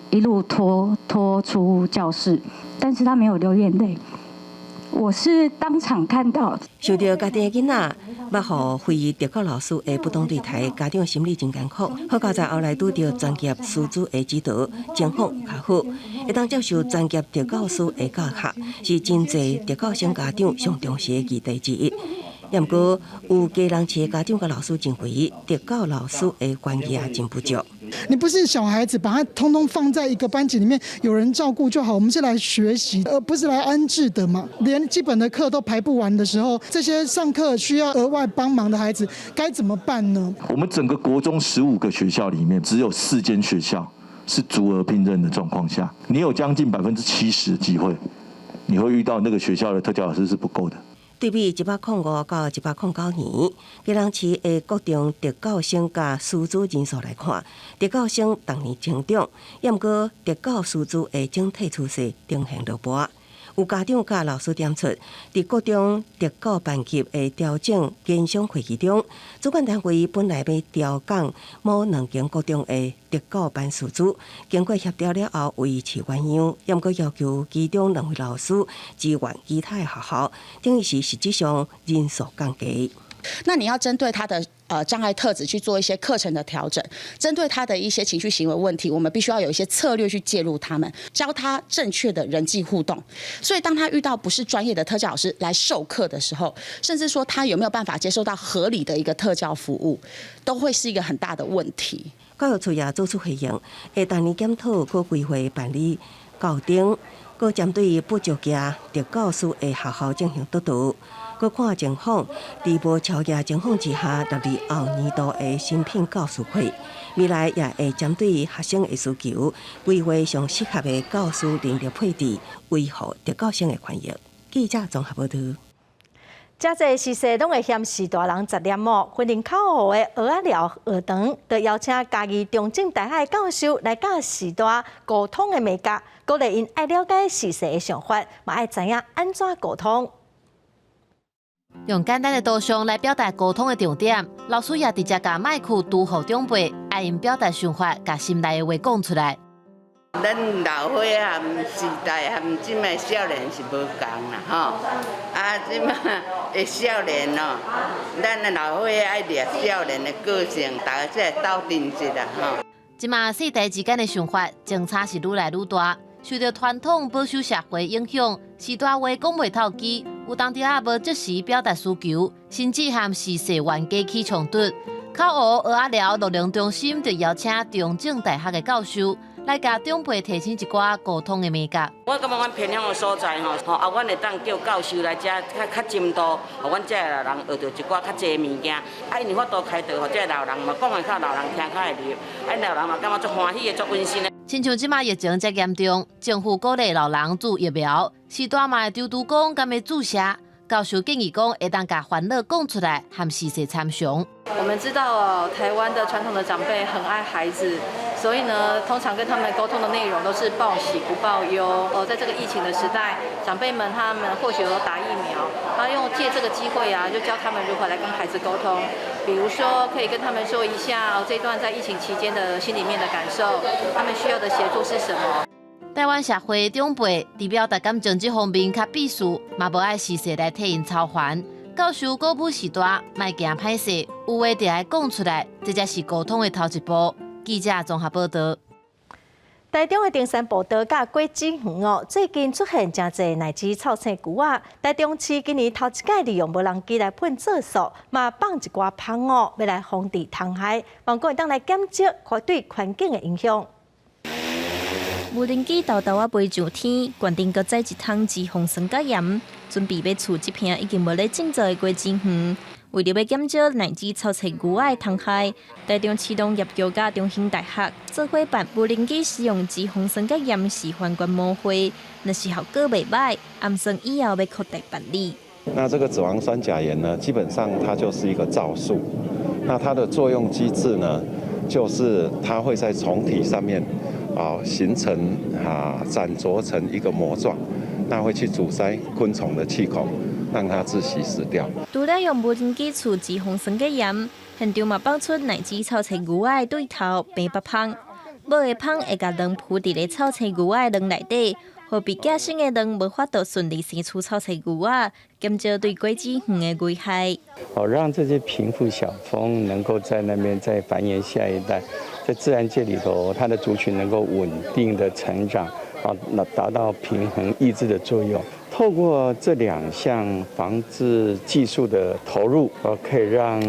一路拖出教室，但是他沒有流眼淚。我是當場看到，想著家己的囡仔，捌予非特教老師的不當對待，家長心裡真艱苦。好佳哉後來拄著專業師資的指導，情況較好，會當接受專業特教師的教學，是真濟特教生家長上重視的議題之一。也毋過，有基隆市的家長佮老師認為，特教老師的關係真不足。你不是小孩子，把他通通放在一個班級裡面，有人照顧就好。我們是來學習，而不是來安置的嘛。連基本的課都排不完的時候，這些上課需要額外幫忙的孩子該怎麼辦呢？我們整個國中15個學校裡面，只有4間學校是足額聘任的狀況下，你有將近70%的機會，你會遇到那個學校的特教老師是不夠的。對比105到109年，基隆市的國中特教生佮師資人數來看，特教生逐年增長，也毋過特教師資的整體趨勢呈現落坡。有家長佮老師點出，佇國中特教班級的調整研商會議中，主管單位本來欲調降某兩間國中的特教班師資，經過協調了後維持原樣，也毋過要求其中兩位老師支援其他的學校，等於是實質上人數降低。那你要針對他的障礙特質去做一些課程的調整，針對他的一些情緒行為問題，我們必須要有一些策略去介入他們，教他正確的人際互動。所以當他遇到不是專業的特教老師來授課的時候，甚至說他有沒有辦法接受到合理的一個特教服務，都會是一個很大的問題。教育處也做出回應，會逐年檢討閣規劃辦理校定，閣針對不足額特教師的學校進行督導。閣看情況，佇無超額情況之下，納入後年度的新聘教師會，未來也會針對學生的需求，規劃上適合的教師人力配置，維護特教生的權益。記者綜合報導。遮濟時勢攏會嫌序大人雜念哦。雲林口湖的蚵仔寮學堂，就邀請嘉義中正大學教授來教序大溝通的眉角，鼓勵𪜶愛了解序細的想法，嘛愛知影按怎溝通。用簡單的圖像來表達溝通的重點，老師也直接共麥克拄予長輩，愛𪜶表達想法，共心內的話講出來。咱老歲仔和時代和這擺少年是無仝啦，吼！啊，這擺的少年哦，咱的老歲仔愛掠少年的個性，大家才會鬥陣質啦，吼。這馬世代之間的想法，相差是愈來愈大。受著傳統保守社會影響，序大話講袂透機，有當時仔無及時表達需求，甚至和序細冤家起衝突。口湖蚵仔寮樂齡中心就邀請中正大學的教授來共長輩提醒一寡溝通的眉角。我感覺阮偏鄉的所在吼，吼啊，阮會當叫教授來遮較較深度，予阮遮的老人學著一寡較濟物件，啊，𪜶有法度開導，予這老人嘛講會較老人聽較會入，啊，老人嘛感覺足歡喜的，足溫馨的。親像這馬疫情遮嚴重，政府鼓勵老人注疫苗，序大嘛會惆悰講敢欲注射。教授建議講，會當共煩惱講出來，和序細參詳。我們知道哦，台灣的傳統的長輩很愛孩子，所以呢，通常跟他們溝通的內容都是報喜不報憂。哦，在這個疫情的時代，長輩們他們或許有打疫苗，他用借這個機會啊，就教他們如何來跟孩子溝通。比如說，可以跟他們說一下哦，這段在疫情期間的心裡面的感受，他們需要的協助是什麼。台灣社會長輩佇表達感情這方面較鄙視，嘛無愛序細來替𪜶操煩。教授鼓舞序大，莫驚歹勢，有話就愛講出來，這才是溝通的頭一步。記者綜合報道。台中的登山步道佮果子園哦，最近出現誠濟奶子臭青龜仔。台中市今年頭一擺利用無人機來噴皂素，嘛放一寡蜂哦，欲來防治蟲害，希望講會當來減少對環境的影響。無人機沓沓仔飛上天，決定閣載一桶脂肪酸鉀鹽，準備欲除這片已經無咧種作的果子園。為著欲減少奶子臭菜龜仔的蟲害，台中市農業局佮中興大學做伙辦無人機使用脂肪酸鉀鹽示範觀摩會，若是效果袂䆀，暗算以後欲擴大辦理。那這個脂肪酸鉀鹽呢，基本上它就是一個皂素，那它的作用機制呢，就是它會在蟲體上面啊形成啊粘著成一個膜狀，那會去阻塞昆蟲的氣孔，讓它窒息死掉。除了用無人機除脂肪酸鉀鹽，現場嘛放出奶子臭菜龜仔的對頭白腹蜂，母的蜂會共卵孵佇咧臭菜龜仔的卵內底，予被寄生的卵無法度順利生出臭菜龜仔，減少對果子園的危害。哦，讓這些平腹小蜂能夠在那邊再繁衍下一代，在自然界裡頭，它的族群能夠穩定的成長，啊，那達到平衡抑制的作用。透過這兩項防治技術的投入，可以讓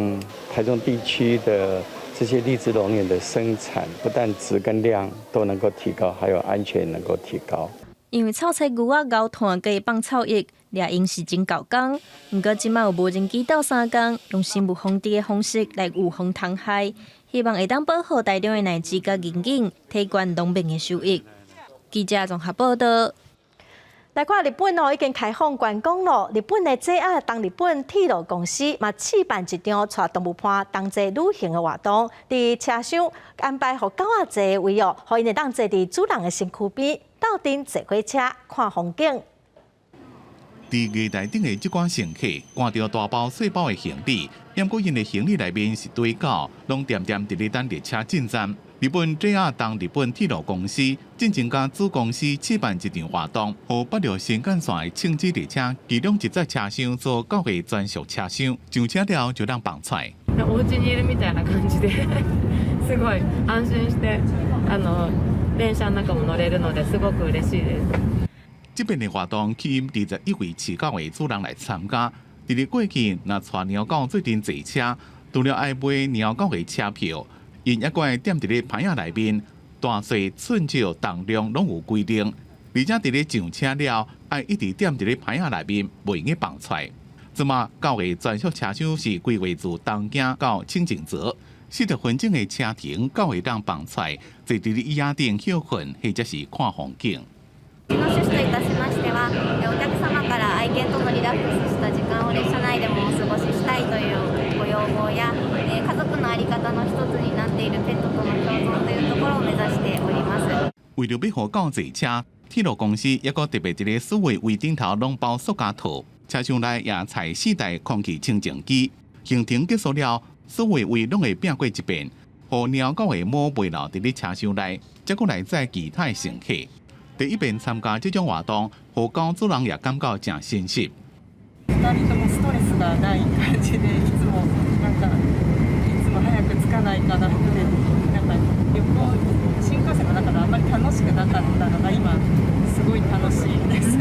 台中地區的這些荔枝龍眼的生產，不但質跟量都能夠提高，還有安全能夠提高。因為臭菜龜仔咬炭閣會放臭液，掠𪜶是真猴工。毋過這馬有無人機鬥相共，用生物防治的方式來預防蟲害，希望會當保護台中的奶子佮銀頸，提懸農民的收益。記者綜合報道。來看日本哦，已經開放觀光咯。日本的 JR 東日本鐵路公司嘛，試辦一場帶動物伴同齊旅行的活動，佇車廂安排予狗仔座位哦，予𪜶會當坐佇主人的身軀邊，鬥陣坐火車看風景。佇月台頂的這寡乘客，掛著大包細包的行李，毋過𪜶的行李內面是對狗，攏恬恬佇咧等列車進站。日本 JR 東日本鐵路公司進前佮子公司試辦一場活動，予北陸新幹線的輕軌列車其中一節車廂做狗的專屬車廂，上車了就通放出來。お家にいるみたいな感じですごい安心して電車の中も乗れるのですごく嬉しいです。這遍的活動吸引21位飼狗的主人來參加。佇咧過去，若帶貓狗做陣坐車，除了愛買貓狗的車票，𪜶猶閣愛踮佇咧牌仔內面，大細寸少重量攏有規定，而且佇咧上車了，愛一直踮佇咧牌仔內面，袂用得放出來。這馬狗的專屬車廂是規劃自東京到輕井澤40分鐘的車程，狗會當放出來，坐佇咧椅仔頂歇睏，或者是看風景。の趣旨といたしましては、お客様から愛犬とのリラックスした時間を列車内で方の一つになっているペットとの共存というところを目指しております。為著欲予狗坐車，鐵路公司猶閣特別佇咧四月圍頂頭攏包塑膠套，車廂內也載四台空氣清淨機。行程結束了，四月圍攏會拚過一遍，予貓狗的毛袂留佇咧車廂內，才閣來載其他的乘客。第一遍參加這種活動，予狗主人也感覺誠欣喜。二人ともストレスがない感じで、いつもなんかいつも早く着かないかなって、なんか旅行新幹線の中であんまり楽しくなかったのが今すごい楽しいです。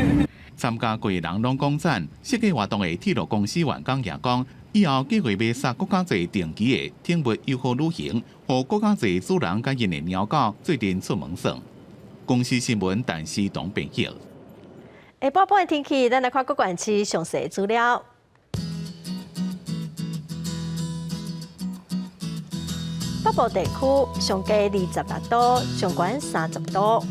參加過的人攏講讚，設計活動的鐵路公司員工也講，以後計劃欲殺閣較濟定期的寵物友好旅行，予閣較濟主人佮𪜶的貓狗做陣出門耍。公視新聞陳思彤編譯。下晡半的天氣，咱來看各縣市詳細資料。北部地區上低26度，上懸30度。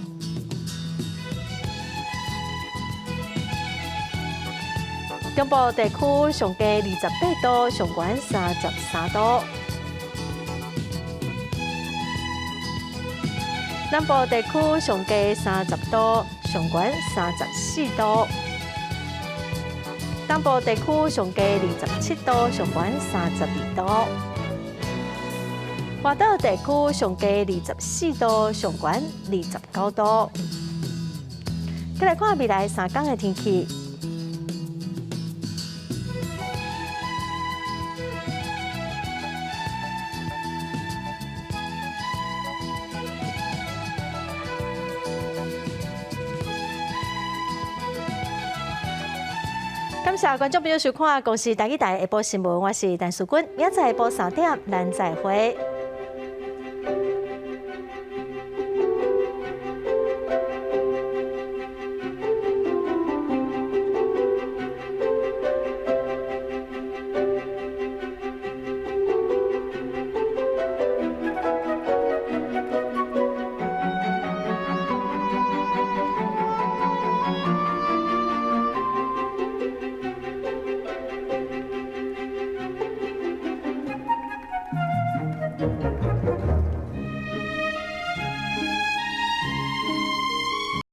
中部地區上低28度，上懸33度。南部地區上低30度，上懸34度。東部地區上低27度，上懸32度。外島地區上低24度，上懸29度。再來看未來3天的天氣。感謝觀眾朋友收看《公視台語台》下晡新聞，我是陳淑君，明仔載下晡3點，咱再會。